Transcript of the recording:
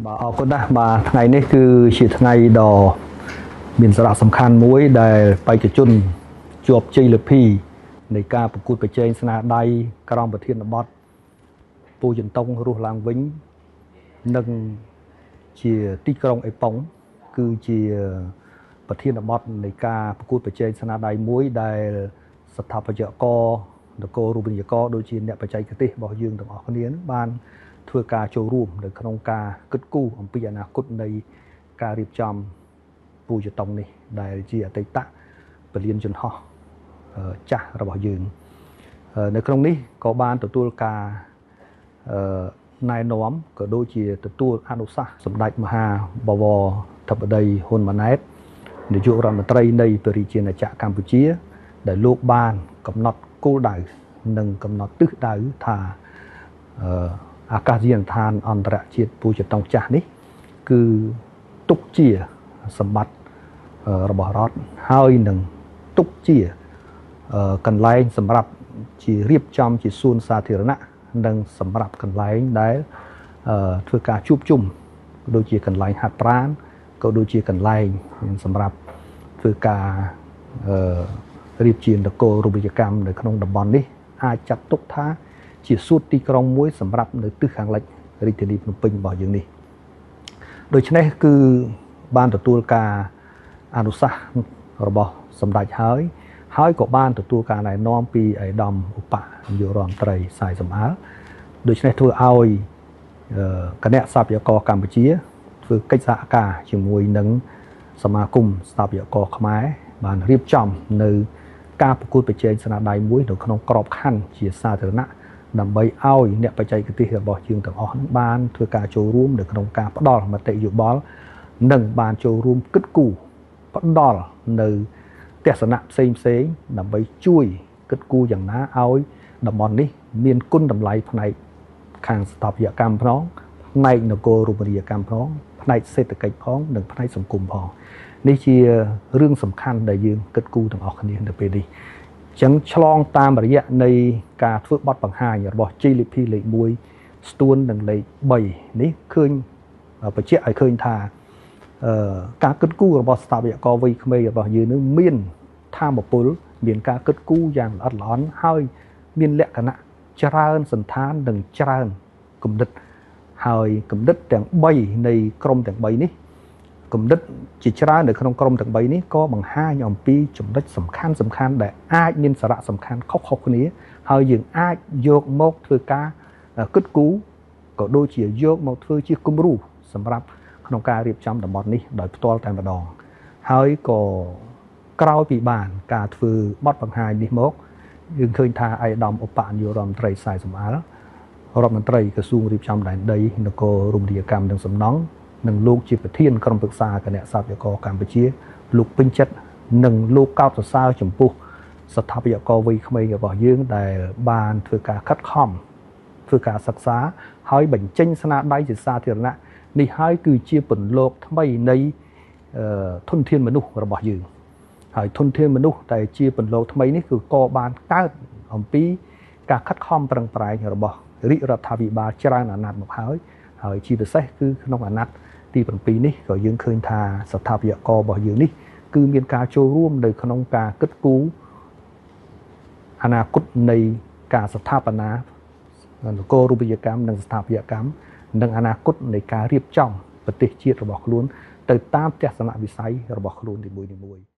បាទអរគុណណាស់បាទថ្ងៃនេះគឺជាថ្ងៃដ៏មានសារៈសំខាន់មួយដែលបេក្ខជនជាប់ជ័យលាភីនៃការប្រកួតប្រជែងស្នាដៃក្រោមប្រធានបទពូជន្តុងរស់ឡើងវិញនិងជាទីក្រុងអេប៉ុងគឺជាប្រធានបទនៃការប្រកួតប្រជែងស្នាដៃមួយដែលស្ថាបត្យករនគររូបនីយករដូចជាអ្នកបច្ចេកទេសរបស់យើងទាំងអស់គ្នានឹងបានធ្វើការចូលរួមនៅក្នុងការគិតគូរអំពីអនាគតនៃការរៀបចំពូជតុងនេះដែលជាអតីតពលានយន្តហោះចាស់របស់យើងនៅក្នុងនេះក៏បានទទួលការណែនាំក៏ដូចជាទទួលអនុសាសន៍សម្ដេចមហាបវរធិបតីហ៊ុនម៉ាណែតនាយករដ្ឋមន្ត្រីនៃព្រះរាជាណាចក្រកម្ពុជាដែលលោកបានកំណត់គោលដៅនិងកំណត់ទិសដៅថាអាកាសយានដ្ឋានអន្តរជាតិពូជតុងចាស់នេះគឺទុកជាសម្បត្តិរបស់រដ្ឋហើយនឹងទុកជាកន្លែងសម្រាប់ជារៀបចំជាសួនសាធារណៈនិងសម្រាប់កន្លែងដែលធ្វើការជួបជុំដូចជាកន្លែងហាត់ប្រាណក៏ដូចជាកន្លែងសម្រាប់ធ្វើការរៀបជានគររូបិយកម្មនៅក្នុងតំបន់នេះអាចចាត់ទុកថាជាសួតទីក្រុងមួយសម្រាប់នៅទិសខាងលិចរាជធានីភ្នំពេញរបស់យើងនេះដូច្នេះគឺបានទទួលការអនុសាសន៍របស់សម្ដេចហើយហើយក៏បានទទួលការណែនាំពីឯកឧត្តមឧបនាយករដ្ឋមន្ត្រីសាយសំអាល់ដូច្នេះធ្វើឲ្យគណៈស្ថាបត្យករកម្ពុជាធ្វើកិច្ចសហការជាមួយនឹងសមាគមស្ថាបត្យករខ្មែរបានរៀបចំនៅការប្រកួតប្រជែងស្នាដៃមួយនៅក្នុងក្របខ័ណ្ឌជាសាធារណៈដើម្បីឲ្យអ្នកបច្ចេកទេសរបស់យើងទាំងអស់នឹងបានធ្វើការចូលរួមនៅក្នុងការផ្ដល់មតិយោបល់និងបានចូលរួមគិតគូរផ្ដល់នៅទស្សនៈផ្សេងផ្សេងដើម្បីជួយគិតគូរយ៉ាងណាឲ្យតំបន់នេះមានគុណតម្លៃផ្នែកខាងស្ថាបត្យកម្មផងផ្នែកនគររូបនីយកម្មផងផ្នែកសេដ្ឋកិច្ចផងនិងផ្នែកសង្គមផងនេះជារឿងសំខាន់ដែលយើងគិតគូរទាំងអស់គ្នានៅពេលនេះចឹងឆ្លងតាមរយៈនៃការធ្វើបទបង្ហាញរបស់ជ័យលាភីលេខ1ស្ទួននិងលេខ3នេះឃើញបញ្ជាក់ឲ្យឃើញថាការគិតគូររបស់ស្ថាបត្យករវ័យក្មេងរបស់យើងនឹងមានធម៌ពលមានការគិតគូរយ៉ាងល្អិតល្អន់ហើយមានលក្ខណៈច្រើនសន្តាននិងច្រើនគំនិតហើយគំនិតទាំង3នៃក្រុមទាំង3នេះគំនិតជាច្រើននៅក្នុងក្រុមទាំង3នេះក៏បង្ហាញអំពីចំណុចសំខាន់សំខាន់ដែលអាចមានសារៈសំខាន់ខុសៗគ្នាហើយយើងអាចយកមកធ្វើការគិតគូរក៏ដូចជាយកមកធ្វើជាគំរូសម្រាប់ក្នុងការរៀបចំតំបន់នេះដោយផ្ទាល់តែម្ដងហើយក៏ក្រោយពីបានការធ្វើបទបង្ហាញនេះមកយើងឃើញថាឯកឧត្តមឧបនាយករដ្ឋមន្ត្រីសាយសំអាល់រដ្ឋមន្ត្រីក្រសួងរៀបចំដែនដីនគររូបនីយកម្មនិងសំណង់និងលោកជាប្រធានក្រុមប្រឹក្សាគណៈស្ថាបត្យករកម្ពុជាលោកពេញចិត្តនិងលោកកោតសរសើរចំពោះស្ថាបត្យករវ័យក្មេងរបស់យើងដែលបានធ្វើការខិតខំធ្វើការសិក្សាហើយបញ្ចេញស្នាដៃជាសាធារណៈនេះហើយគឺជាពន្លកថ្មីនៃធនធានមនុស្សរបស់យើងហើយធនធានមនុស្សដែលជាពន្លកថ្មីនេះគឺក៏បានកើតអំពីការខិតខំប្រឹងប្រែងរបស់រាជរដ្ឋាភិបាលច្រើនអាណត្តិមកហើយហើយជាពិសេសគឺក្នុងអាណត្តិទី7នេះក៏យើងឃើញថាស្ថាបត្យកររបស់យើងនេះគឺមានការចូលរួមនៅក្នុងការគិតគូរអនាគតនៃការស្ថាបនានគររូបិយកម្មនិងស្ថាបត្យកម្មនិងអនាគតនៃការរៀបចំប្រទេសជាតិរបស់ខ្លួនទៅតាមទស្សនវិស័យរបស់ខ្លួននីមួយៗ។